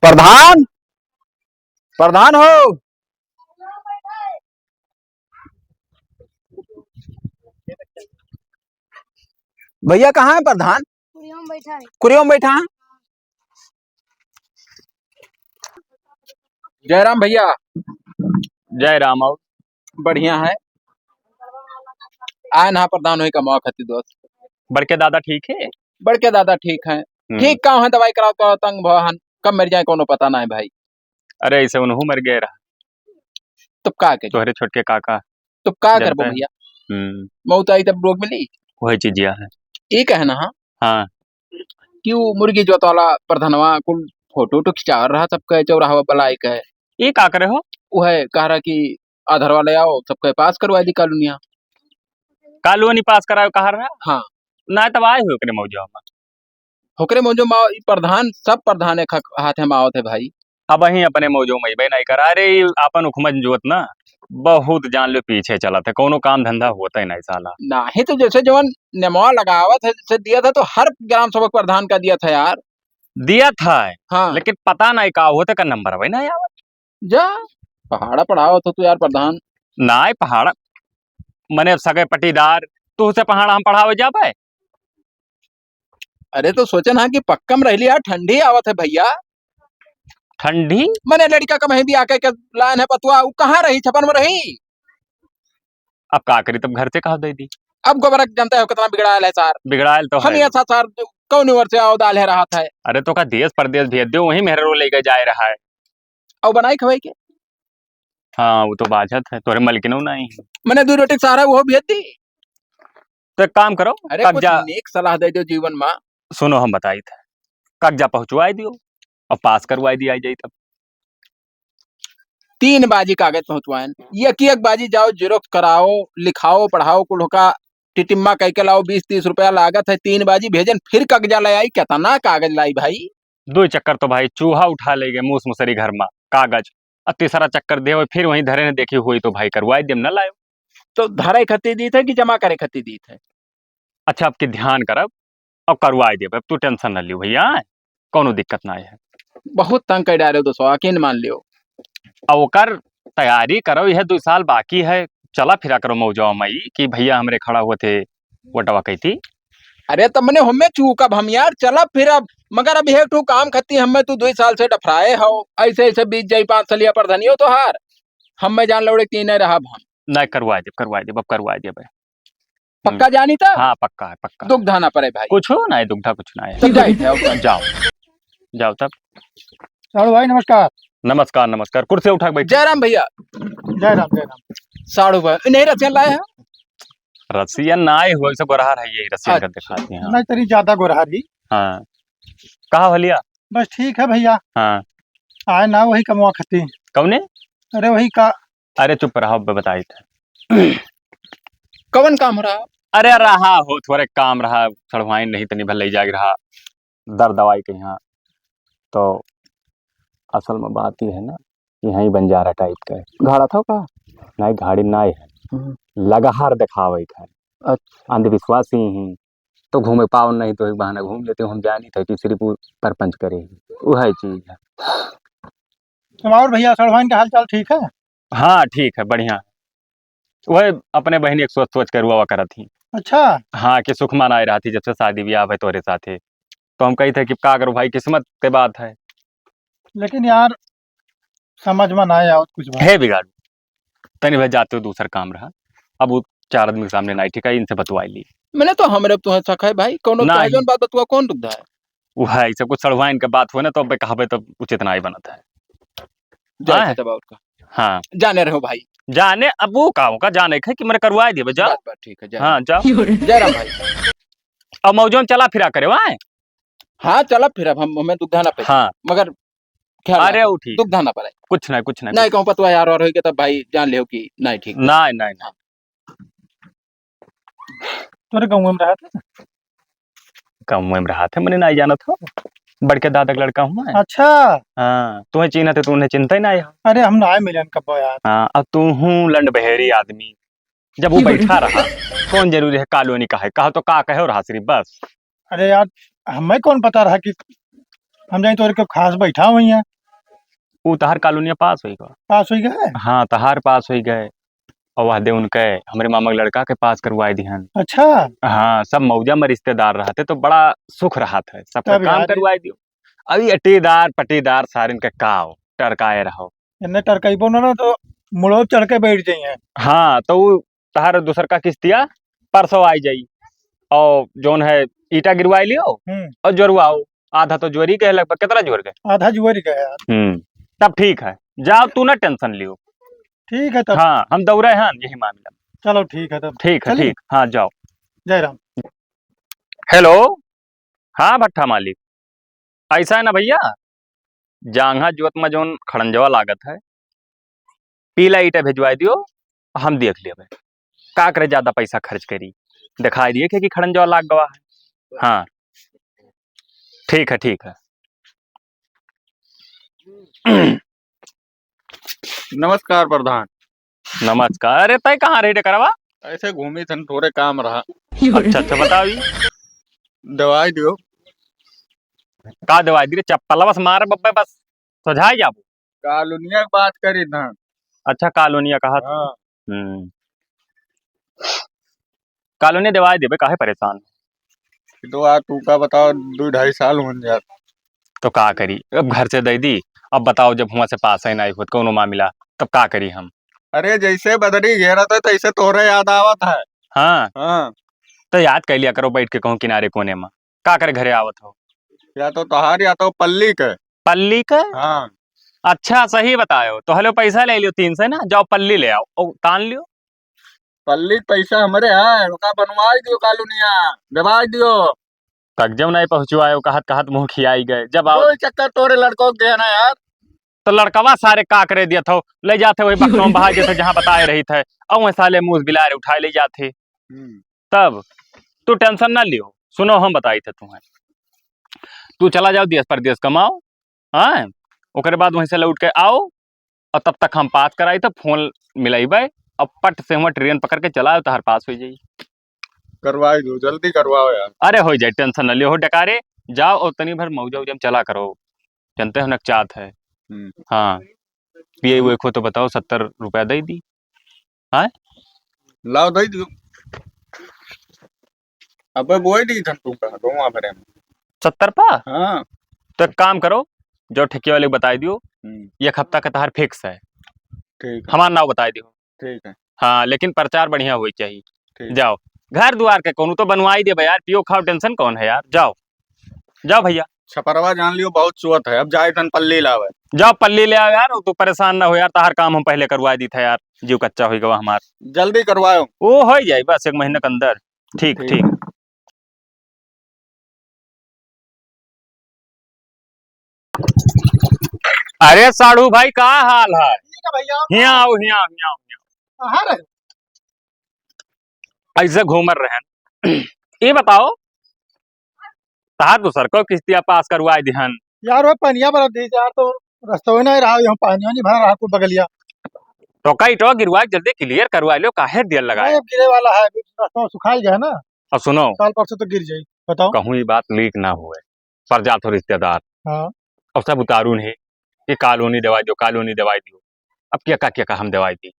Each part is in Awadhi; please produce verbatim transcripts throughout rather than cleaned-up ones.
प्रधान, प्रधान हो। भैया कहाँ है प्रधान? कुरिया में बैठा है। कुरिया में बैठा है? जय राम भैया। जय राम। और बढ़िया है। आए ना प्रधान होई कमावा खातिर दोस्त। बड़के दादा ठीक है? बड़के दादा ठीक हैं। हम्म। ठीक का है, दवाई करावत करावत तंग भवा हन, कब मर जाए कोनो पता ना है भाई। अरे ऐसे उनहू मर गए रहा। तब का करी? तोहरे छोटके काका। तब का करबो भैया? हम्म। मौत आई तब लोग मिली। वही चीजिया है। ये कहे ना, हाँ? हाँ। कि उ मुर्गी जोत वाला प्रधनवा कुल फोटो उटो खिंचावत रहा सबके चौराहा बलाई के। ये का करे हो? उहे कह रहा कि आधरवा ले आओ, सबके पास करवा दी कॉलोनिया। कॉलोनी पास कराओ कह रहा? हाँ। ना तब आए हो ओकरे मौजवा में। ओकरे मौजवा में ई प्रधान, सब प्रधान एक हक-, हाथे में आवत है भाई। अब ही अपने मौजवा में अइबे नहीं करा। अरे ई आपन उखमन जोत ना बहुत जान लो पीछे चलत है, कोनो काम धंधा होता ही नहीं साला। नाही तो जैसे जवन नेमवा लगावत है, जैसे दिया था तो हर ग्राम सभा प्रधान का दिया था यार। दिया था, हाँ। लेकिन पता नहीं का होते का नंबर भाई नहीं आवत। जा, पहाड़ा पढ़ावत हो तू यार प्रधान। नाय पहाड़ा, मने सगे पटीदार, तू से पहाड़ा हम पढ़ावे जाबे? अरे तो सोचे ना कि पक्का में रहली यार, ठंडी आवत है भैया। ठंडी? मने लड़का का वहीं भी आके के लाइन है पतुआ, उ कहाँ रही, छपन में रही? अब का करी, तब घर से कहा दे दी। अब गोबरक जनता हो कितना बिगड़ायल है सार। बिगड़ायल तो हम है। ये था सार, कौन उम्र से आओ दाल है रहा था। अरे तो का देश परदेश भेज दो, वहीं मेहररू लेके जाए रहा है। और बनाई खवाई के? हाँ, वो तो बाजत है, तोरे मलकिनो नहीं है। मने दो रोटी के सहारा वो भेज दी। तो एक काम करो, अरे कुछ कब्जा नेक सलाह दे दो जीवन में। सुनो हम बताई थे, कब्जा पहुँचवाई दियो और पास करवाई दिया जाई तब। तीन बाजी कागज पहुँचवाएन, एक एक बाजी जाओ, xerox कराओ, लिखाओ, पढ़ाओ, कुल का टिटिम्मा कह के लाओ, बीस तीस रुपया लागत है, तीन बाजी भेजन, फिर कब्जा ले आई, कितना कागज लाई भाई? दो चक्कर तो भाई चूहा उठा ले गए, मूस मुसरी घर में कागज, और तीसरा चक्कर दे, फिर वहीं धरे ने देखी हुई तो भाई करवाई देम, न लायो। तो धरे खती दी थे कि जमा करे खती दी थे? अच्छा, अब की ध्यान करब, अब करवाई देब, अब तू tension न लियो भैया, कौनो दिक्कत ना है। बहुत तंग कर डारे दोस्तवा, यकीन मान लियो। अब ओकर तैयारी करो, यह दो साल बाकी है, चला फिरा करो मौजवा में ई कि भैया हमरे खड़ा हुए थे वोटवा कहती। अरे तब मने हमें चूकब हम यार, चला फिरब, मगर अब एक ठो काम खती हमें तू दो साल से डफराए हो, ऐसे ऐसे बीत जाई पाँच सालिया प्रधानियो तोहार, हमें जान लौड़े तीन रहब हम। नहीं, करवा देब, करवा देब, अब करवा देब। पक्का हम्म। जानी तब? हाँ, पक्का है, पक्का। दुख धाना पड़े भाई। कुछ हो ना है, दुख धा कुछ ना है। तब जाई थे, अब जाओ, जाओ तब। साढ़ू भाई, नमस्कार। नमस्कार, नमस्कार। कुर्सी उठा के बैठ। जय राम भैया। जय राम, जय राम। साढ़ू भाई, नहीं रसियन लाए हैं? रसियन ना आए हुए, सब गोरहार है, यही रसियन का अच्छा। दिखाते हैं, हाँ। नहीं, तनी ज्यादा गोरहार ही। हाँ। कहा भलिया? बस ठीक है भैया। हाँ। आए ना वही कमवा खती। कौने? अरे वही का। अरे चुप रहो, अब बताई थे। कवन काम रहा? अरे रहा हो, थोड़े काम रहा, सड़वाइन नहीं तनी भले जाग रहा, दर दवाई के यहाँ। तो असल में बात ये है ना, कि यहीं बंजारा type का है। घाड़ा था का? नहीं, घाड़ी नहीं है। हम्म। लगाहार दिखावे के है। अच्छा। अंधविश्वासी ही। तो घूमे पावन नहीं तो एक बहाना घूम लेते हो, हम जानी थे कि श्रीपुर परपंच करे ही। वही चीज है। तो और भैया, सड़वाइन का हाल चाल ठीक है? हाँ, ठीक है, बढ़िया। वह अपने बहनी एक सोच, सोच के रुआ करत ही। अच्छा। हाँ, कि सुखमा ना आए रहती जब से शादी ब्याह है तोरे साथे। तो हम कही थे कि का करो भाई, किस्मत के बात है। लेकिन यार, समझ में ना आवत कुछ भाई। हे बिगाड़ू, तनी भाई जाते हो दूसर काम रहा। अब वो चार आदमी के सामने नहीं ठीक है, इनसे बतवाई ली। मैंने तो हमरे अब तुम्हें शक है भाई, कौन ना कहे ही। जौन बात बतवा कौन दुख है? वो है, ई सब कुछ सड़वाइन के बात हुए ना, तो अब कहबे तो उचित ना ही बनत है। जाए हाँ। थे तब और का। हाँ। जाने रहो भाई। जाने, अब वो का होगा, जाने के कि मेरे करवाए दिए, जाओ। बात, बात ठीक है, जय हाँ, राम। जाओ। जय राम भाई। अब मौजों में चला फिरा करे, वाह। हाँ, चला फिर अब हम, हमें दुख ना पे। हाँ। मगर ख्याल अरे, रखो, वो ठीक। दुख ना पड़े। कुछ नहीं, कुछ नहीं, नहीं कुछ कहूँ पतवा यार और होई के तब भाई जान लियो कि नहीं ठीक। नहीं, नहीं, नहीं। हाँ। तोरे गाँव में रहा था? गाँव में रहा था, मैंने नहीं जाना था। बड़के दादा का लड़का हूँ मैं। अच्छा। हाँ, तुम्हें चिन्हत है, तू उन्हें चिन्हत ही नहीं है। अरे, हम ना मिलन कब यार। हाँ, अब तू हूँ लंड बहेरी आदमी। जब वो बैठा रहा, कौन जरूरी है कॉलोनी का है, कहा तो का कहे और हासिरी बस। अरे यार, हमें कौन पता रहा कि हम जाए तो और क्यों खास बैठा हुई है। ऊ तहार कॉलोनिया पास होई गवा। पास होई गए? हाँ, तहार पास होई गए। और वह दे उनके, हमरे मामा के लड़का के पास करवाए दिहन। अच्छा। हाँ, सब मौजा में रिश्तेदार रहते तो बड़ा सुख रहत है, सबका तब काम यार। करवाए दियो। अब ये अटीदार पटीदार सारिन के काव टरकाए रहो। इन्हें टरकाइबो ना, ना तो मुड़ो चढ़ के बैठ जाइए। हाँ, तो ऊ तहार दूसर का किस्तिया परसों आई जाई। और जौन है ईटा गिरवाई लियो हम्म। और जोरवाओ। आधा तो जोरी गए लगभग, कितना जोर गए? आधा जोर गए यार। हम्म, तब ठीक है, जाओ तू ना टेंशन लियो। ठीक है तब। हाँ, हम दौड़े हैं यही मामला में। चलो ठीक है तब। ठीक है, चलिए। ठीक, हाँ जाओ। जय राम। हेलो, हाँ भट्ठा मालिक, ऐसा है ना भैया, जांघा जोत में जौन खड़ंजवा लागत है, पीला ईटा भिजवाई दियो, हम देख लेबे। का करे ज्यादा पैसा खर्च करी, दिखाई दिए कि खड़ंजवा लाग गवा है। हाँ, ठीक है, ठीक है। नमस्कार प्रधान। नमस्कार। अरे तय कहाँ रही डकरवा? ऐसे घूमी थन, थोड़े काम रहा। अच्छा, अच्छा, बताओ ई। दवाई दियो। का दवाई दी रे? चप्पलवा से मार बब्बे, बस सोझाई जाबो। कालोनिया के बात करी था। अच्छा, कालोनिया कहा था। हाँ। हम्म। कालोनिया दवाई देबे, काहे परेशान? तो आ तू का बताओ, दो ढाई साल होन जात। तो का करी, अब घर से दे दी, अब बताओ, जब हुआ से पास ही नहीं होत कौनो मामला, तब का करी हम? अरे, जैसे बदरी घेरत है, तैसे तोहरे याद आवत है। हाँ। हाँ। तो याद कर लिया करो बैठ के कहूँ किनारे कोने में, का करे घरे आवत हो? या तो तोहार या तो पल्ली के। पल्ली के? हाँ। अच्छा, सही बतायो, तो हलो पैसा ले लियो तीन सौ ना, जाओ पल्ली ले आओ, ओ, तान लियो। पल्ली के पैसा हमरे है, ओका बनवाई दियो कालोनिया, दबाई दियो। तक जब नहीं पहुँचवायो, कहत कहत मुँह खियाई गए। जब आओ कोई चक्कर तोरे लड़कों के देना यार। तो लड़कवा सारे का करे दिया था, ले जाते वही बक्सों में बहा देते जहाँ बताए रही थे, और वह साले मुँह बिलार उठाए ले जाते। हम्म। तब तू टेंशन ना लियो, सुनो हम बताई थे तुम्हें, तू चला जाओ देश परदेश कमाओ, हाँ, ओकरे बाद वहीं से लौट के आओ, और तब तक हम पास कराई तो फोन मिलाइबे, और पट से हुआ ट्रेन पकड़ के चला आओ, तोहार पास हो जाई। करवाई दो, जल्दी करवाओ यार। अरे हो जाए, टेंशन न लियो हो डकारे, जाओ और तनी भर मौजा उजा में चला करो, जानते हो नकचात है। हम्म। हाँ, पिए हुए को तो बताओ, सत्तर रुपया दे दी। हाँ, लाओ दे दियो। अबे बोए दी थन तुमका गौवा भरे में। सत्तर पा? हाँ। तो एक काम करो, जो ठेके वाले को बताई दियो, हम्म। एक हफ्ता का तहार फिक्स है। ठीक है। हमार नाव बताई दियो। ठीक है। हाँ, लेकिन प्रचार बढ़िया होई चाहिए। ठीक। जाओ, घर दुआर के कोनो तो बनवाई देबे यार, पियो खाओ, टेंशन कौन है यार, जाओ, जाओ भैया। छपरवा जान लियो बहुत चुअत है, अब जाए थन पल्ली लावे। जाओ पल्ली ले आओ यार, तू परेशान ना हो यार, तहार काम हम पहले करवा दी था यार, जीव कच्चा होई गवा हमार। जल्दी करवाओ। ओ हो जाए बस एक महीना के अंदर। ठीक, ठीक। ठीक। अरे साढ़ू भाई, का हाल है? ठीक है भैया। हियाँ आओ, हियाँ आओ, हियाँ आओ, हियाँ आओ। कहाँ रहे? ऐसे घूमर रहन। ये बताओ, तहार दूसर को किस्तिया पास करवाए दिहन। यार, वो पनिया बरफ दी यार, तो रस्तवे नहीं रहा, यहाँ पानी नहीं भरा रहा को बगलिया। तो कई तो गिरवा के जल्दी क्लियर करवा लो, काहे देर लगाए? अरे, अब गिरे वाला है, अभी रस्तवा सुखाई गया ना। और सुनो, काल परसों तो गिर जाई, बताओ। कहूँ ये बात लीक ना हुए, पर जात हो रिश्तेदार। हाँ। अब सब उतारू नहीं कि कालोनी दवाई दो, कालोनी दवाई दो। अब क्या का, क्या का हम दवाई दी?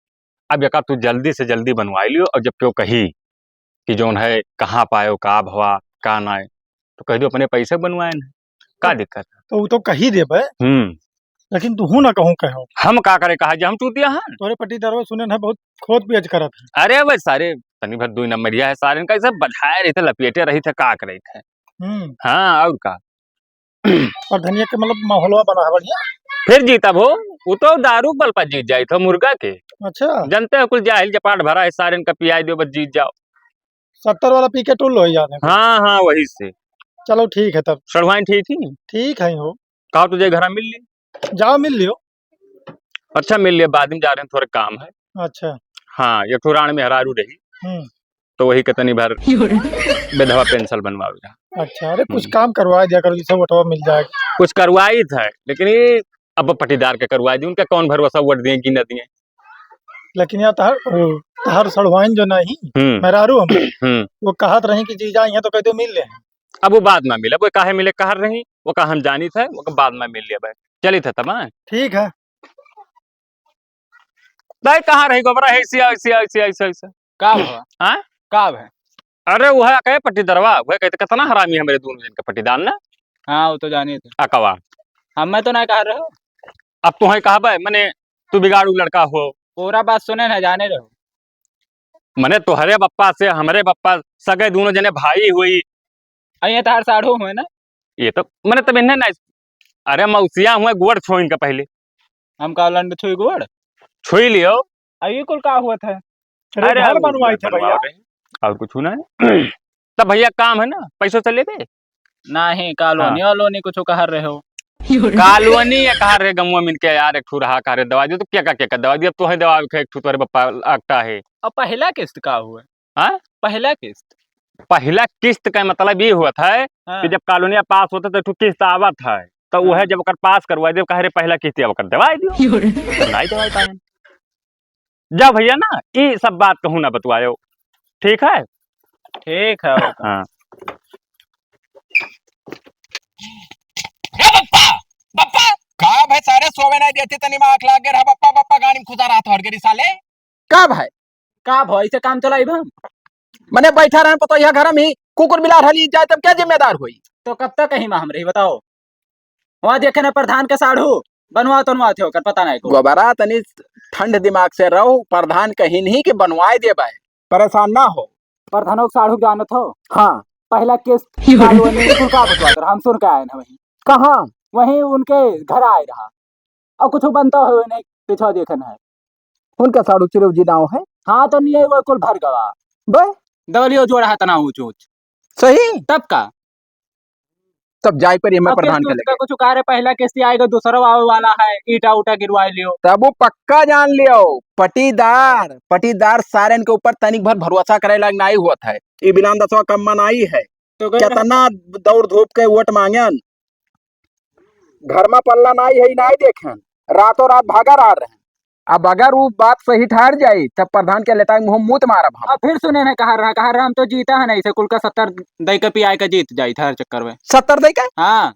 अब यका तू जल्दी से जल्दी बनवाई लियो, और जब क्यों कही कि जौन है, कहाँ पायो, का भवा, का नाय, तो कह दियो, "अपने पैसे बनवाए न, का दिक्कत है?" तो वो तो कही देबे, हम्म। लेकिन तू हूँ ना कहूँ कहो। हम का करे कहा जे हम चूतिया हन? तोरे पट्टीदारवा सुने न बहुत खोद पियज करत है। अरे भाई सारे तनी भर दुई नंबरिया है, सारे इनका ऐसे बझाए रही थे, लपेटे रही थे, का करे थे? हम्म। हाँ, और का? प्रधनिया के मतलब माहौलवा बना है बढ़िया। फिर जीतब हो, वो तो दारू के बल पर जीत जाई थो मुर्गा के। अच्छा। जनते हो कुल जाहिल जपाट भरा है, सारे इनका पियाई दियो बस जीत जाओ। सत्तर वाला पी के टुल्ल हो जाते हैं। हाँ, हाँ, वही से। चलो ठीक है तब। सड़वाइन ठीक ही? ठीक है हो। कहा तुझे घर मिल ली? जाओ मिल लियो। अच्छा मिल लियो, बाद में जा रहे हैं, थोड़े काम है। अच्छा। हाँ, एक ठो राण में हरारू रही। हम्म। तो वही के तनी भर बेधवा पेंसिल बनवावे का। अच्छा, अरे कुछ हम्म। काम करवा दिया करो, जिससे वोटवा मिल जाए। कुछ करवाई था, लेकिन ये अब पट्टीदार के करवा दी, उनका कौन भरोसा वोट दिए कि न दिए। लेकिन यार तहर, ओ, तहर सड़वाइन जो नहीं, हम्म। मेहरारू हम, हम्म। वो कहत रही कि जीजा यहाँ तो कहते मिल ले। अब वो बाद मा मिलब, वो काहे मिले कहर रही, वो का हम जानित है, वो का बाद मा मिल लेबै। चलित है तब, हाँ? ठीक है। तै कहाँ रही गोबरा, है ऐसी, ऐसी, ऐसी, ऐसी, ऐसी। का भवा? हाँ? का भवा? अरे, वह कहे पट्टीदरवा, वह कहते, "कितना हरामी है मेरे दोनों जन का पट्टीदार ना।" हाँ, वो तो जानित है। अकवा। हमें तो नहीं कहा रहे हो। अब तुहैं कहबै, मने, तू बिगाड़ू लड़का हो। पूरा बात सुने ना, जाने रहो। मने, तोहरे बप्पा से हमरे बप्पा सगे दोनों जने भाई हुई। अरे, ये तो हर साढ़ू हुए ना। ये तो, मने, तब इन्हें नहीं, अरे, मौसिया हुए, गोड़ छो इनका पहले। हम का लंड छुई गोड़? छुई लियो। आ, ये कुल का हुआ था? अरे, अरे, घर अब बनवाई घर थे बनवाओ भैया। रे। और कुछ ना है। तब भैया काम है ना, पैसों से लेबे? नहीं, कॉलोनी हाँ। वॉलोनी कुछ कहा रहे हो? कॉलोनी ये कहा रहे, गमुआ मिनके यार, एक ठू रहा कहा रहे, दवा दियो, तो क्या का, क्या का दवा दियो, अब तो है दवा के एक ठू तोरे बप्पा अकटा है। अब पहला किस्त का हुआ? हाँ? पहला किस्त। पहला किस्त का मतलब ये हुआ था हाँ। कि जब कॉलोनिया पास होता तो एक ठू किस्त आवत है, तो हाँ। वह जब ओकर पास करवा दियो, कहे रे पहला किस्त अब ओकर दवाई दियो। यो रे। तो नहीं दवाई पाए। जा भैया ना, ई सब बात कहूँ ना बतवायो, ठीक है? ठीक है, ओके। हाँ। ए बप्पा, बप्पा, का भाई सारे सोवे नहीं देते, तनी में आँख लाग गए रहा, बप्पा, बप्पा गाड़ी में खुदा रहा तोहर गरी साले। का भाई? का भाई से काम चलाई बा? मने बैठा रहन पतोहिया घर में, कुकुर बिलार हली जाए तब क्या जिम्मेदार होई? तो कब तक कहीं में हम रही बताओ? वहाँ देखे ना प्रधान के साढ़ू, बनवा तनवा थे ओकर पता नहीं को। गोबरा तनी ठंड दिमाग से रहो, प्रधान कहीं नहीं कि बनवाए देबे, परेशान ना हो। प्रधानों के साढ़ू जानत हो? हाँ। पहला किस्त कॉलोनी कुल का बतवा दो, हम सुन के आए ना वहीं। कहाँ? वहीं उनके घर आए रहा। और कुछ बनता हो नहीं, पीछा देखन है। उनका साढ़ू चिरौजी नाव है। हाँ, तो नहीं है, वो कुल भर गवा। बे? दवलियो जोड़ा है तना ऊँच ऊँच। सही? तब का? तब जाए पर ये मैं अब प्रधान किस्त के उसका लेके। कुछ कह रहे, पहला किस्त आएगा, दूसरा आवे वाला है, ईटा उटा गिरवा लियो। तब वो पक्का जान लियो, पटीदार, पटीदार सारन के ऊपर तनिक भर भरोसा करे लायक नाई होत है। ई बिलान दसवा कम मा नाई है। तो गए कितना दौड़ धूप के वोट मांगन, घर मा पल्ला नाई है, नाई देखन, रातों रात भागा रहा रहन। अब अगर वो बात सही ठहर जाई, तब प्रधान के लेटाई मुँह मूत मारब हम। अब फिर सुने न कहा रहा, कहा रहा हम तो जीता है नहीं, से कुल का सत्तर दई के पियाए के जीत जाई था हर चक्कर में। सत्तर दई के? हाँ।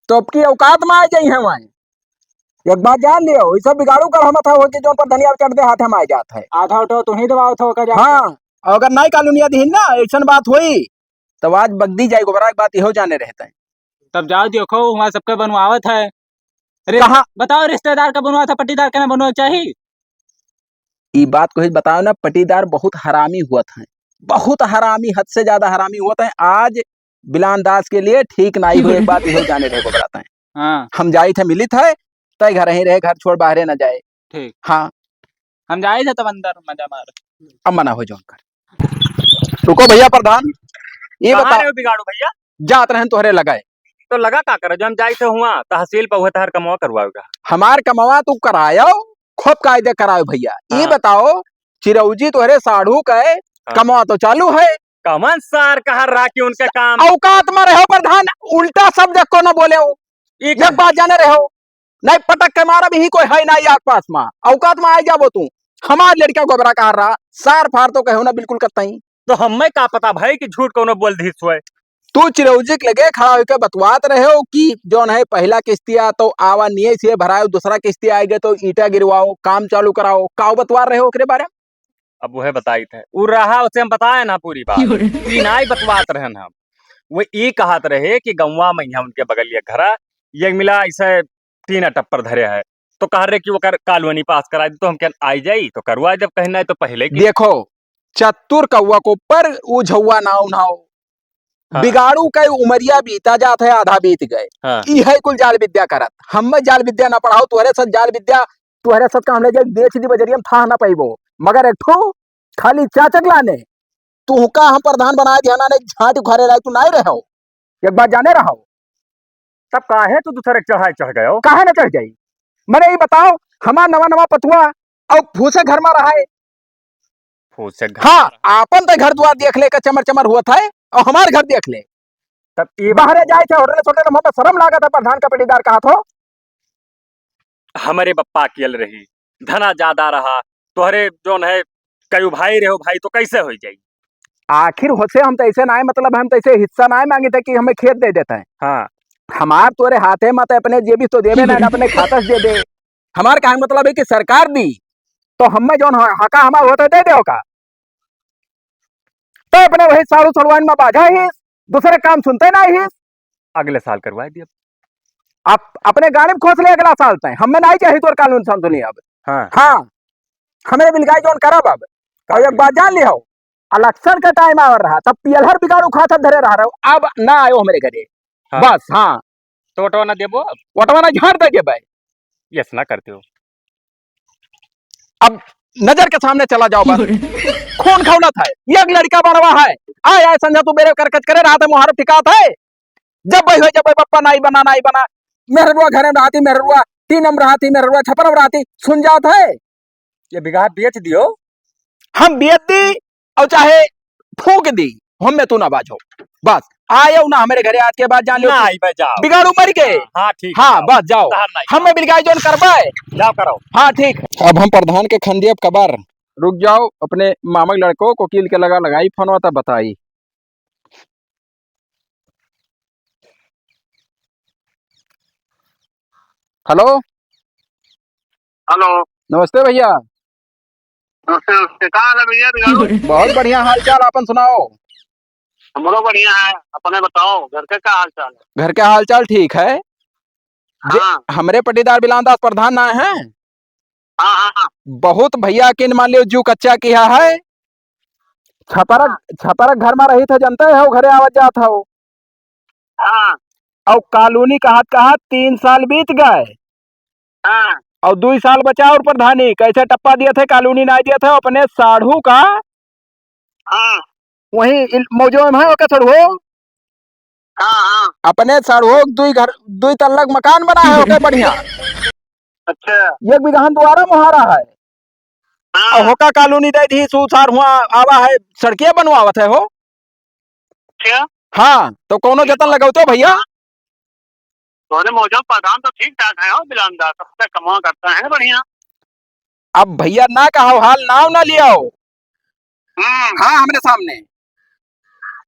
तो अब की औकात मा आ जाई है वहाँ। एक बात जान लियो, ई सब बिगाड़ू कर हम था हो कि जौन पर धनिया चढ़ दे हाथ हम आ जात है। आधा उठो तू ही दबाओ थो का जा। हाँ, अगर नाई कॉलोनिया दिहिन ना, ऐसन बात होई, तब आज बगदी जाई गोबरा, एक बात इहो जाने रहते हैं। तब जाओ देखो, वहाँ सबके बनवावत है। अरे, कहाँ? बताओ, रिश्तेदार का बनवा था, पट्टीदार का ना बनवा चाहिए? ई बात को ही बताओ ना, पट्टीदार बहुत हरामी हुआ था, बहुत हरामी, हद से ज्यादा हरामी हुआ था। आज बिलान दास के लिए ठीक नाई हुए, एक बात इहो जाने रहे को बताते हैं। हाँ। हम जाई थे, मिली थे, तय घर ही रहे, घर छोड़ बाहरे ना जाए। ठीक। हाँ। हम जाई थे तब अंदर मजा मार। अब मना हो जाओ कर। रुको भैया प्रधान, ये कहाँ बता। रहे हो बिगाड़ू भैया? जात रहन तोहरे लगाए। तो लगा का करे, जो हम जाई थे हुआ तहसील पर हुए तहर कमवा करवाएगा। हमार कमवा तू करायो, खूब कायदे करायो भैया। ये हाँ। बताओ, चिरौजी तोहरे साढ़ू का है, हाँ। कमवा तो चालू है। कमन सार कहा रहा कि उनका काम औकात मा रहो प्रधान, उल्टा शब्द को न बोले हो। ई एक का? बात जाने रहो, नहीं पटक के मारब, यही कोई है नहीं आस पास मा। औकात मा आई जाबो तू। हमार लड़का गोबरा कहा रहा, सार फार तो कहो ना बिल्कुल कतई। तो हमें का पता भाई कि झूठ कौनो बोल दी सोए। तू चिरौजी के लगे खड़ा होके बतवात रहे हो कि जौन है पहला किस्तिया तो आवा निये से भराओ, दूसरा किस्तिया आएगा तो ईटा गिरवाओ, काम चालू कराओ, का बतवा रहे हो ओकरे बारे में? अब वह बताई थे, उ रहा उसे हम बताए ना पूरी बात। योरे। ई नाई बतवात रहन हम। वो ई कहत रहे कि गौवा में यहाँ उनके बगलिया घरा, ये मिला ऐसे टीना टप्पर धरे है। तो कह रहे कि ओकर कॉलोनी पास करा दी, तो हम क्या आई जाई तो करवा जब कहना है तो पहले की। देखो, चतुर कौवा को पर उ झौवा नाव नाव। हाँ। बिगाड़ू के उमरिया बीता जात है, आधा बीत गए। हाँ। ई है कुल जाल विद्या करत। हमें जाल विद्या ना पढ़ाओ, तुहरे साथ जाल विद्या, तुहरे साथ का हमने जे बेच दी बजरिया में था ना पाइबो। मगर एक ठो खाली चाचक लाने, तुहका हम प्रधान बनाए दिया ना, नहीं झांट उखाड़े लायक तू नहीं रहो। एक बात जाने रहो। तब काहे तू दूसरे के चढ़ाई चढ़ गयो? काहे ना चढ़ जाई? मने ई बताओ, हमार नवा नवा पतुआ और फूसे घर मा रहा है। फूसे घर हाँ, मा रहा। आपन तो घर द्वार देख ले का चमर चमर हुआ था और हमार घर देख ले। तब ई बात बाहरे जाए थे होटल छोटे तो मुँह पे शर्म लागत है, प्रधान का पटीदार कहा थो। हमरे बप्पा अकेल रही, धना ज्यादा रहा, तोहरे जौन है कई भाई रहो भाई तो कैसे हो जाई? आखिर होसे हम तैसे नाय, मतलब हम तैसे हिस्सा नाय मांगित है कि हमें खेत दे देत है। हाँ। हमार तोरे हाथे में तो अपने जेबी तो देबे ना, अपने खाता से देबे। हमार कहे मतलब है कि सरकार दी, तो हमें जौन ह-, हका हमार होत है, दे दे का। तो अपने वही साढ़ू सड़ुआइन में बाझा ही, दूसरे काम सुनते नाहीं ही। अगले साल करवाए दिया। आप अपने गाड़ी में खोस ले अगला साल तय, हमें नाहीं चाहिए तोर कानून संसुनी अब। हाँ। हाँ, हमें बिलगाई जौन करब अब। और एक बात जान लिहो, election का time आवर रहा, तब पियलहर बिगाड़ू खात धरे रहा रहो, अब ना आयो हमरे घरे। हाँ। बस, हाँ। तो वोटवा ना देबो अब? वोटवा ना झाड़ दे देबे। Yes ना करते हो। अब नजर के सामने चला जाओ बस। खून खौलत है, एक लड़का बनवा है, आय आय संझा तू बेरे करकच करे, रात में मुहारत टिकात है। जब भाई हो, जब भाई पप्पा नाई बना, नाई बना, मेहरुआ घरे में रहती, मेहरुआ टीन में रहती, मेहरुआ छपरा में रहती, सुन जात है। ये बिगहा बेच दियो। हम बेच दी और चाहे फूंक दी, हमें तू ना बाझो। बस, आयो ना हमरे घरे आज के बाद, जान लो ना कि आई बे, जाओ। बिगाड़ू मर गए। हाँ, हाँ, ठीक है, हाँ, जाओ। बस जाओ। तहार नाई हमें बिलगाई जौन करबे। जाओ करो। हाँ, ठीक। अब हम प्रधान के खंदी अब कबर। रुक जाओ, अपने मामा के लड़को को कील के लगा लगाई फोनवा तब बताई। हेलो। हेलो। नमस्ते भैया। नमस्ते, नमस्ते। का हाल है भैया, बिगाड़ू? बहुत बढ़िया हाल चाल, आपन सुनाओ। हमरो बढ़िया है, अपने बताओ, घर के का हाल चाल है? घर के हाल चाल ठीक है। जे हाँ। हमरे पट्टीदार बिलान दास प्रधान ना है, हाँ, हाँ, हाँ। बहुत भैया किन मान लियो जू कच्चा किया है। छपरक, हाँ। छपरक घर में रही थे, जानते हो, घरे आवत जात हो। हाँ। और कॉलोनी कहत कहत तीन साल बीत गए। हाँ। और दुई साल बचा और प्रधानी कैसे टप्पा दिए थे, कॉलोनी ना दिए थे, अपने साढ़ू का हाँ। वहीं इल-, मौजो में है, ओके सड़हो। हाँ, हाँ। अपने सड़हो दुई घर, दुई तल्लक मकान बना है, ओके बढ़िया। अच्छा। एक बिगहन द्वारा मुहारा है। हाँ। और होका कॉलोनी दे दी, सू सार हुआ आवा है, सड़किया बनवावत है हो। अच्छा। हाँ, तो कौनो जतन लगौते हो भैया? तोरे मौजूद प्रधान तो ठीक ठाक है हो, बिलान दास, सबसे कमा करता है बढ़िया। अब भैया ना कहो, हाल नाव ना लियाओ। हम्म। हाँ, हमरे सामने।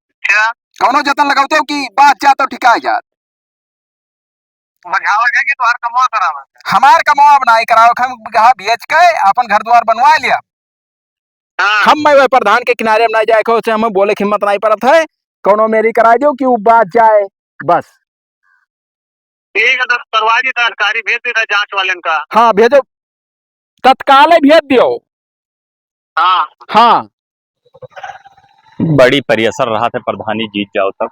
अच्छा। कौनो जतन लगौते हो कि बात जात और ठिकाए जात? समझावे के कि तोहार कमवा करावे के। हमार कमवा अब नाई करावे, हम बिगहा बेच के अपन घर द्वार बनवा लिया। हाँ। हम मैं वह प्रधान के किनारे में नाई जाए के, उसे हमें बोले के हिम्मत नाई पड़त है। कौनो मेरी कराई दियो कि वो बात जाए, बस। ठीक है, तो करवा दी, अधिकारी भेज देता है जांच वालन का। हाँ, भेजो, तत्काल भेज दियो। हाँ। हाँ। बड़ी प्रेशर रहा थे प्रधानी जीत जाओ तब।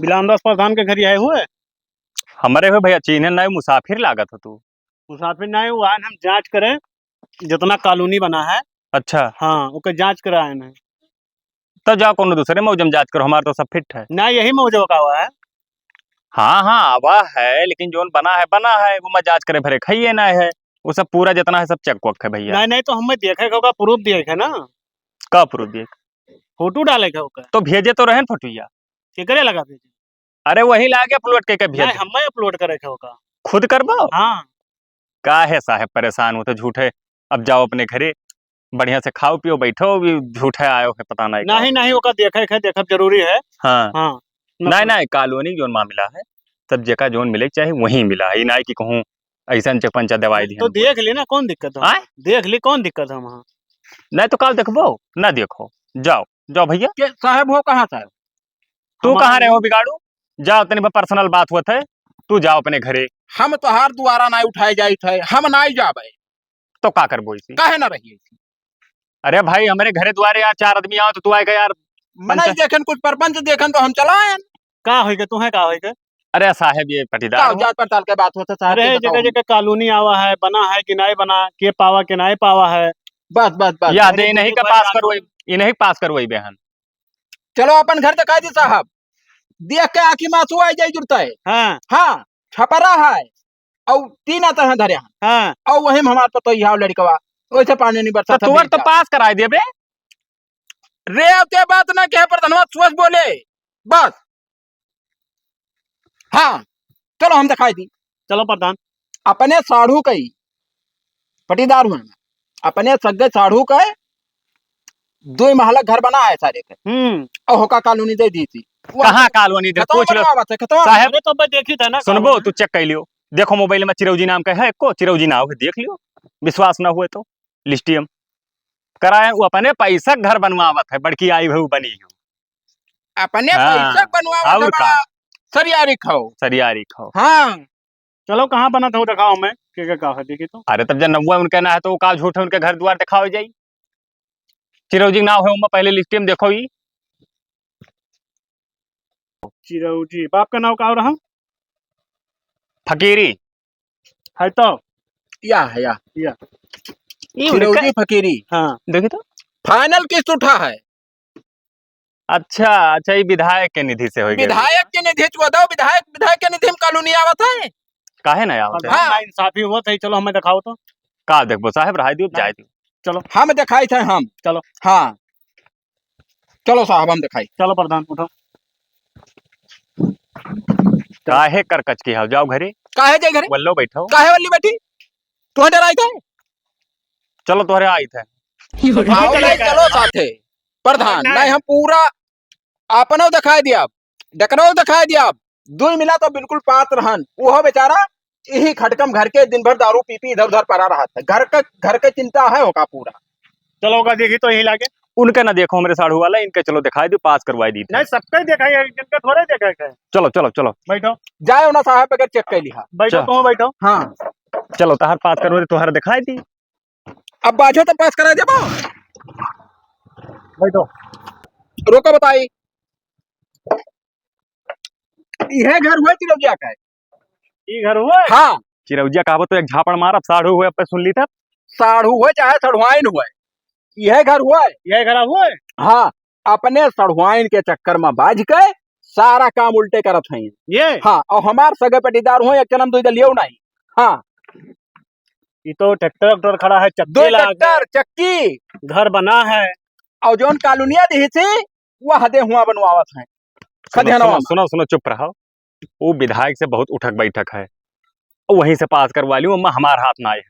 बिलान दास प्रधान के घरी आए हुए? हमरे हो भैया, चीन्हे नाई, मुसाफिर लागत हो तू। मुसाफिर नाई, वो आन हम जांच करें, जितना कॉलोनी बना है। अच्छा। हाँ, ओके जांच कराए हैं। तो जाओ कोनो दूसरे मौजम जांच करो, हमार तो सब फिट है। ना, यही मौजम का हुआ है। हाँ, हाँ, आवा है, लेकिन जोन बना है, बना है, वो मैं जांच करे भरे खाइए ना है। वो सब पूरा जितना है, सब चेक वक है भैया। नहीं, नहीं, तो हमें देखे का होगा, प्रूफ देखे ना। का प्रूफ देख? फोटो डाले का होगा। तो भेजे तो रहे न फोटोया। केकरे लगा भेजे? अरे वही लागे अपलोड के, के भेज नहीं, दे। हमें अपलोड करे का होगा। खुद करबो? हाँ। का है साहेब परेशान हो तो झूठे। अब जाओ अपने घरे, बढ़िया से खाओ पियो बैठो, भी झूठे आयो है पता नहीं का। नहीं, नहीं, ओका देखे के, देखब जरूरी है। हाँ। हाँ। नहीं, नहीं, कॉलोनी जोन मामला है, तब जेका जोन मिले के चाही वही मिला है, ई नहीं कि कहूँ ऐसा चकपंचा दवाई दिहन तो बोल। देख ली ना, कौन दिक्कत है? आय? देख ली, कौन दिक्कत है वहाँ? नहीं तो काल देखबो, ना देखो, जाओ, जाओ भैया। के साहेब हो, कहाँ साहेब? तू हमार कहाँ रहे हो बिगाड़ू? जाओ, तनी पर पर्सनल बात हुआ थे, तू जाओ अपने घरे। हम तोहार दुआरा ना उठाए जाइत है, हम ना जाबे। तो का करबो इसी? काहे ना रहिए इसी? अरे भाई, हमरे घरे दुआरे यार चार आदमी आओ तो तू आए के यार मनाई पंचा- देखन, कुछ परपंच देखन तो हम चलाएन। का होई के, तुहे का होई के? अरे साहेब, ये पटीदार का हो। जात पड़ताल के बात होता साहब, अरे ये बताओ। जगह जगह कॉलोनी आवा है, बना है कि नहीं बना, के पावा के नहीं पावा है। बस, बस, बस। या अरे दे इन्हीं के पास करवाई, इन्हीं के पास करवाई बेहन। चलो अपन घर दिखाई दी साहब, देख के आँखी में आंसू आ जाई जुड़ता है। हाँ। हाँ, छपरा है, और तीन आता है धरे हैं। हाँ। और वही में हमार पतोई है लड़कवा, वैसे पानी नहीं बरसा तो था, तुअर तो पास कराई देबे। रे, अब ते बात ना कहे, प्रधानवा सोच बोले, बस। हाँ, चलो हम देखाई दी। चलो प्रधान। अपने साढ़ू कई पटीदार हुए, अपने सग्गे साढ़ू के दो महला घर बना है सारे के। हम्म। और होका कॉलोनी दे दी थी। कहाँ कॉलोनी दे? खेतवा पूछ लो। बनवावत है, खेतवा। साहब, अरे तो भाई देखी था ना सुनबो, कॉलोनी। तू चेक कर लियो। देखो मोबाइल में चिरौजी नाम का है, एको चिरौजी ना हो, देख लियो। विश्वास ना हुए तो लिस्टियम कराए, वो अपने पैसा घर बनवावत है, बड़की आई भऊ बनी हो। अपने हाँ, पैसा बनवावत है और का? बड़ा सरियारी खाओ। सरियारी खाओ। हाँ। चलो, कहाँ बनत हो, दिखाओ हमें, के, के का है, देखी तो। अरे, तब जब नौवा उनके ना है, तो वो का झूठ है, उनके घर दुआर दिखाओ जाई। चिरौजी नाव है, उमा पहले लिस्टियम देखो ई। चिरौजी, बाप का नाव का रहा? फकीरी। है तो? या है, या। या। ई उनका चिरौजी फकीरी। हाँ। देखी तो। फाइनल किस्त उठा है। अच्छा, अच्छा, ई विधायक के निधि से होइ गए। विधायक के निधि चुआ दो, विधायक, विधायक के निधि में कॉलोनी आवत है। काहे ना आवत है? हाँ। नाइंसाफी होत है, चलो हमें देखाओ तो। का देखबो साहब, रहाई दियो, नहीं। जाए दियो। चलो। हम देखाई थे हम। चलो। हाँ। चलो साहब, हम देखाई। चलो प्रधान, उठो। काहे करकच के हो, जाओ घरे। काहे जाए घरे? वल्लो बैठो। काहे वल्ली बैठी? तू डराई थे? चलो तोहरे आई थे। आओ नहीं, चलो साथे। प्रधान, नहीं। नहीं, हम पूरा आपनो दिखाई दिया, डकनो दिखाई दिया, दुई मिला तो बिल्कुल पात्र हन। वो बेचारा यही खटकम घर के दिन भर दारू पी पी इधर उधर पड़ा रहत है। घर का, घर के चिंता है होका पूरा। चलो होका देखी तो यही लागे। उनके ना देखो हमरे साढ़ू वाला, इनके चलो दिखाई दी, पास करवाई दी थे। नहीं, सबके दिखाई है, इनके थोड़े देखा है। चलो, चलो, चलो। बैठो। जाए ना साहब, बगैर चेक कर लिहा। बैठो, चलो। तुम बैठो। हाँ। चलो, तहार पास करवा दे, तोहर दिखाई दी। अब बाझो तो पास करा देबो। बैठो। रोको बताई। यह घर हुआ चिरौजिया का है? ई घर हुआ? हाँ। चिरौजिया कहबो तो एक झापड़ मारब, साढ़ू हुए, अब पे सुन ली तब। साढ़ू हुए चाहे सढ़ुआइन हुए, यह घर हुआ है। यह घर हुआ है? हाँ, अपने सढ़ुआइन के चक्कर में बाझ के सारा काम उल्टे करत हैं। ये? हाँ, और हमार सगे पटीदार हुए, एक जन्म दुई दलियो नहीं। हाँ। ई तो ट्रैक्टर, ट्रैक्टर खड़ा है, चक्की दो लाग ट्रैक्टर, है, चक्की। घर बना है। और जौन कॉलोनिया दिही थी, वह दे हुआ बनवावत हैं। सुनो, खदेनवा सुनो, में। सुनो, सुनो, चुप रहो। वो विधायक से बहुत उठक बैठक है, वहीं से पास करवा लियो, अम्मा हमार हाथ ना आए।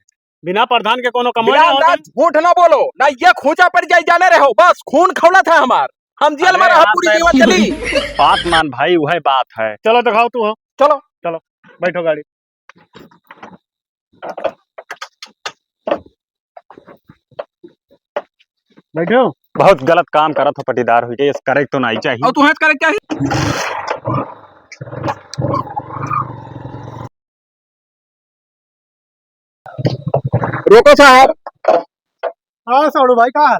बिना प्रधान के कोनो कमाई बिना ना होता। अंदाज झूठ ना बोलो, ना ये खोजा पड़ जाए, जाने रहो, बस खून खौला था हमार, हम जेल में अरे रहा यार, पूरी साहब, जीवन चली। बात मान भाई, वह बात है। चलो दिखाओ तू हो। चलो। चलो, बैठो गाड़ी। बैठो। बहुत गलत काम करत हो पटीदार हुई के, ये करे तो नहीं चाहिए। और तू हाथ करे क्या है? रोको साहब। हाँ साढ़ू भाई, का हाल?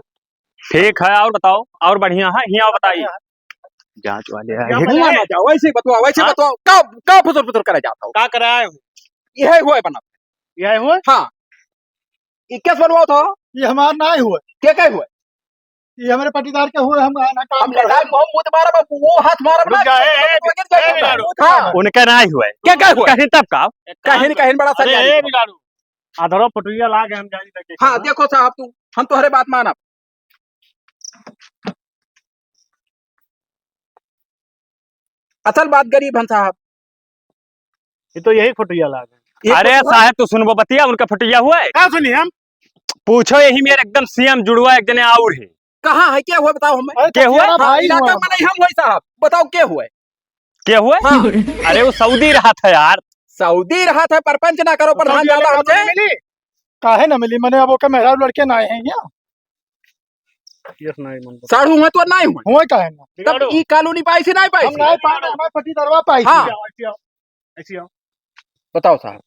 ठीक है, और बताओ, और बढ़िया है? हियाँ बताइए। जाँच वाले आए क्या हैं। बताइए? हुआ ना जाओ, वैसे ही बतवाओ, वैसे हाँ? बतवाओ। का, का फुसुर फुसुर करे जात हो? का कराए हो? यह हुआ है बना। यह हुआ? हाँ। ई केस बनवाओ तो? ये हमार ना हुआ। के के हुआ? ये हमरे पटीदार के हुए, हम ना काम हम करे। लड़ाई, हम मुंह मारब, अब वो हाथ मारब रुक ना, जा, ए, ए, तो गिर जाए ए, हम। बिलाड़ू। हाँ। उनके ना हुए। के के हुए? कहीं तब का? एक काम कहीं, कर। कहीं बड़ा अरे, सजा ए, लिखो। बिलाड़ू। आधरो पटुइया लागे हम जाई तक के हाँ, करना। देखो साहब, तू, हम तोहरे बात मानब। असल बात गरीब हन साहब। ये तो यही फोटोया लाग है। ये अरे फोटो है? साहब, तू सुनबो बतिया, उनका फोटोया हुआ है? का सुनी हम? पूछो, यही मेरे एकदम सेम जुड़वा एक जने और है। कहाँ है, क्या हुआ बताओ हमें? अरे, के हुआ? तोहरा हाँ, भाई इलाका हुआ। में नहीं हम हुए साहब, बताओ के हुए? के हुए? हाँ। अरे वो सऊदी रहा था यार। सऊदी रहा था, परपंच ना करो, तो प्रधान सऊदी ज्यादा वाले हमसे। का मिली? काहे ना मिली? मने अब ओके मेहरारू लड़के ना आए हैं यहाँ। केस नाही म्हणतो। साढ़ू हुए तो नाही हुए। हुए काहे ना? तब बिगाड़ो। ई कॉलोनी पाई से नाही पाई हम से? नाही पाए, हमारे पट्टीदारवा पाई हाँ। से। ऐसी आओ, ऐसी आओ। बताओ साहब।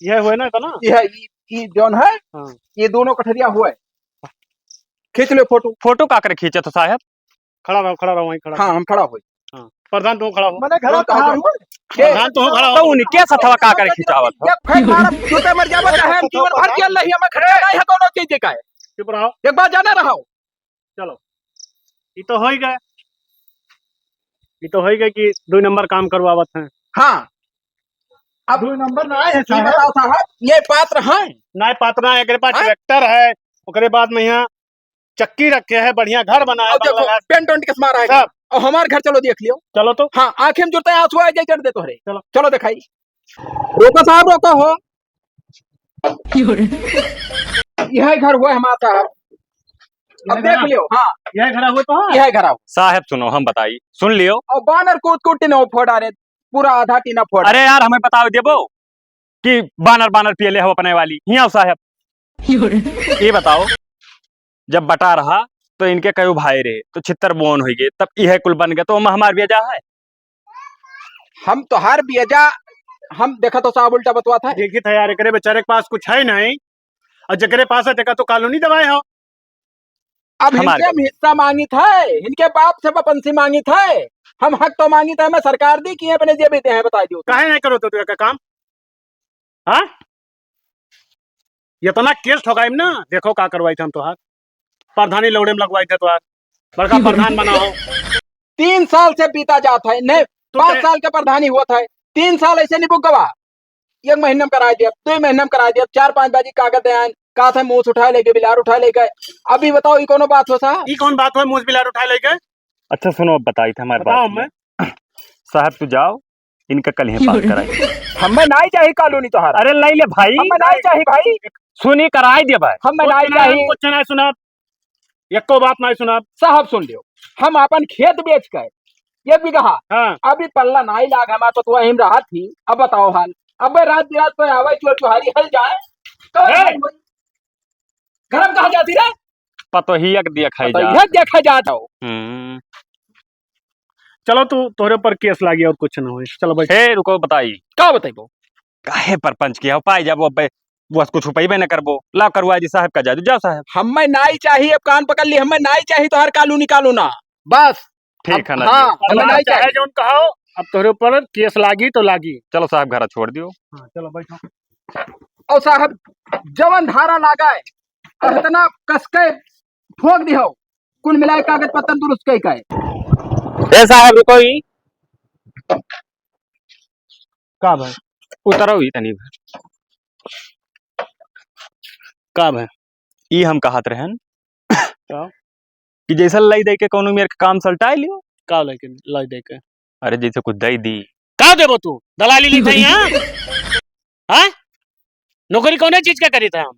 यह हुए ना, इतना? यह, ई, ई जौन है, हाँ। ये दोनों कठरिया हुए। खींच लो फोटो। फोटो का करे खींचे तो साहब? खड़ा रहो, खड़ा रहो, वहीं खड़ा हाँ, रहो। हम खड़ा होई। हाँ, प्रधान, तू खड़ा हो। मने खड़ा कहाँ हुआ? के? प्रधान, तू खड़ा हो। तो उनके सथवा का करे खिंचावत हो? एक फेंक मारब, जूते मर जाबो, चाहे हम जीवन भर जेल रही, हमें खतरा नहीं है कोनो चीज का। चुप रहो। एक बार जाने रहो। चलो, ये तो हो ही गए, ये तो हो ही गए कि दो नंबर काम करवावत हैं। हाँ, अब दो नंबर ना आए हैं ये साहब। बताओ साहब, ये पात्र हैं? नहीं, पात्र ना है, एकरे पास हाँ? ट्रैक्टर है, ओकरे बाद में यहाँ चक्की रखे है, बढ़िया घर बनाए, अब देखो, बंगला घर। पेंट वेंट किस मारा है? सब। और हमार घर चलो देख लियो। चलो तो। हाँ, आँखें में जुरते आँसू आ जाए, चढ़ दे तोहरे। चलो। चलो देखाई। रोको साहब, रोको हो। यही घर हुआ हमारा साहब। अब यही देख घर? लियो, हाँ। यही घर हुआ तो है? यही घर हुआ। साहब सुनो, हम बताई, सुन लियो। और बानर कूद कूद टीना फोड़ डारे, पूरा आधा टीना फोड़। अरे यार, हमें बताओ देबो कि बानर बानर पियले हो अपने वाली। हियाँ साहब। ये बताओ, जब बटा रहा तो इनके कई भाई रहे, तो छित्तर बोन होई गए, तब यह कुल बन गए, तो हम हमार बेजा है। हम तोहार बेजा, हम देखा तो साहब उल्टा बतवा था। देखी था यार, एकरे बेचारे के पास कुछ है नहीं, और जेकरे पास है, देखा तो कानूनी दवाई हो। अब हमार हिनके हम हिस्सा मांगित है, इनके बाप से बपंसी मांगित है, हम हक तो मांगित है, मैं सरकार दी कि अपने जेबी दे हैं, बता दो। काहे नहीं करो तो तू एक काम? हाँ? इतना केस ठोकाइम ना, देखो का करवाई थे हम तोहार। प्रधानी लौड़े में लगवाई थे तोहार। बड़का प्रधान बना हो। तीन साल से बीता जात है, नहीं, तू पाँच ते- साल के प्रधानी हुआ था, तीन साल ऐसे नहीं बुक गवा। एक महीना में कराई दिया, दो महीना में कराई दिया, चार पांच बाजी कागज दे आन, कहा था मूस उठाए ले गए, बिलार उठाए ले गए। अभी बताओ, ये कोनो बात हो सा? ई कौन बात हो, मूस बिलार उठाए ले गए? अच्छा सुनो, अब बताई थे हमारे बताओ बात हमें। साहब तू जाओ, इनका कल ही पास कराई। हमें नाई चाही कॉलोनी तोहारा। अरे ले ले भाई। हमें नाई चाही भाई। सुनी कराई दे भाई। हमें कुछ नाई ना, चाही। कुछ ना सुना, एको बात ना सुना। साहब सुन लियो, हम अपन खेत बेच के एक बीघा, हाँ। अभी पल्ला नाई लाग हमार तो तू अहिम रहा थी। अब बताओ हाल, अब रात बिरात कोई आवे चोर चुहारी हल जाए तो ए! घर में कहाँ जाती रे? पतोहिया के देखा ही पतोहिया जा। देखा जात हो। हम्म। चलो तू, तोहरे ऊपर केस लागी और कुछ ना होई। चलो बैठ। हे रुको, बताई। का बताइबो? काहे परपंच किया हो? पाई जाबो, अब बस कुछ उपाय न करबो। लाओ करवा दी साहब का जादू, जाओ साहब। हमें नाई चाहिए, अब कान पकड़ ली, हमें नाई चाहिए तो हर कालू निकालो ना। बस। ठीक अब, है ना हाँ, जी। हमें अब नाई चाहे चाहिए। जौन कहो, अब तोहरे ऊपर केस लागी तो लागी। चलो साहब, घर छोड़ दियो। हाँ, चलो बैठो। और साहब, जवन धारा लागा है, इतना कस के ठोक दिहो, कुल मिलाए कागज पत्तर दुरुस्त कई का है। ए साहब, रुको ही। का भाई? उतरो ही तनी भर। का भाई? ई हम कहत रहन का? कि जैसे लाई दे के कौनो मेरे काम सलटाए लियो। का लाई के, लाई दे के? अरे जैसे कुछ दे दी। का देबो तू? दलाली लिखा ही, हाँ? हाँ? नौकरी कौने चीज का करी था हम?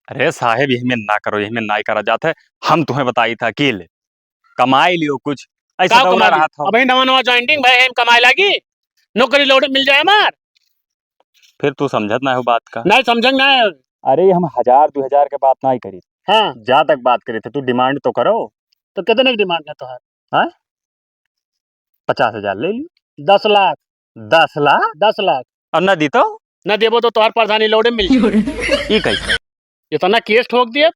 अरे साहेब, यही में ना करो, यही में ना करा जात है। हम तुम्हें बताई था कि ले, कमाई लियो कुछ। ऐसा का तो ना कमाई लियो? रहा था। अबे नवा नवा ज्वाइनिंग भाई, हम कमाए लागी, नौकरी लोड मिल जाए हमार। फिर तू समझत ना हो बात का। नहीं समझंग ना है। अरे हम हजार दो हजार के बात नहीं करी। हाँ। जा तक बात करी थे, तू डिमांड तो करो। तो कितने की डिमांड है तोहार? हाँ? पचास हजार ले ली। दस लाख। दस लाख? दस लाख। और ना दी तो? ना देबो तो तोहार प्रधानी लौड़े मिल जाई। ई कैसे? इतना केस ठोक दिए।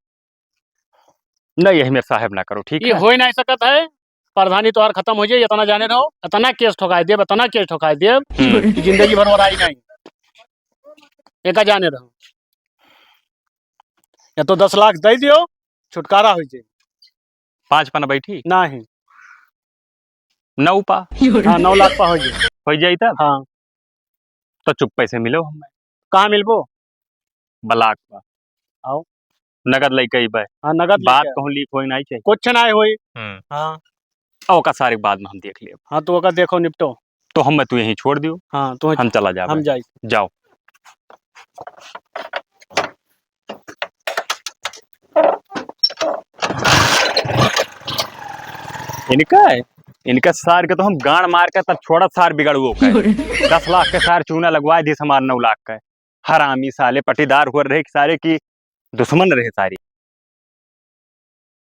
नहीं, यही मेरे साहेब ना करो, ठीक ये है? हो ही नहीं सकत है। प्रधानी तोहार खत्म हो जाए, इतना जाने रहो। इतना केस ठोकाई देब, इतना केस ठोकाई देब हम्म। कि जिंदगी भर ओराई नहीं। एका जाने रहो। या तो दस लाख दे दियो, छुटकारा हो जाए। पाँच पन बैठी? नहीं। नौ पा? हाँ, नौ लाख पा हो जाए। हो जाई तब? हाँ। तो चुप्पे से मिलो हमें। कहाँ मिलबो? ब्लॉक पा। आओ। नगद लेके अइबे। हाँ, नगद बात लेके। कहूँ लीक होई नहीं चाहिए। कुछ नहीं होई। हम्म। हाँ। और ओका सारे बाद में हम देख लेब। हाँ, तो ओका देखो, निपटो। तो हम मैं तू यहीं छोड़ दियो। हाँ, तो हम चला जाबे। हम जाई। जाओ। इनका है, इनका सार के तो हम गांड मार के तब छोड़ा, सार बिगड़वो का है। दस लाख के सार चूना लगवाए दिस हमार नौ लाख का है। हरामी साले पटीदार हुआ रहे सारे की दुश्मन रहे सारी।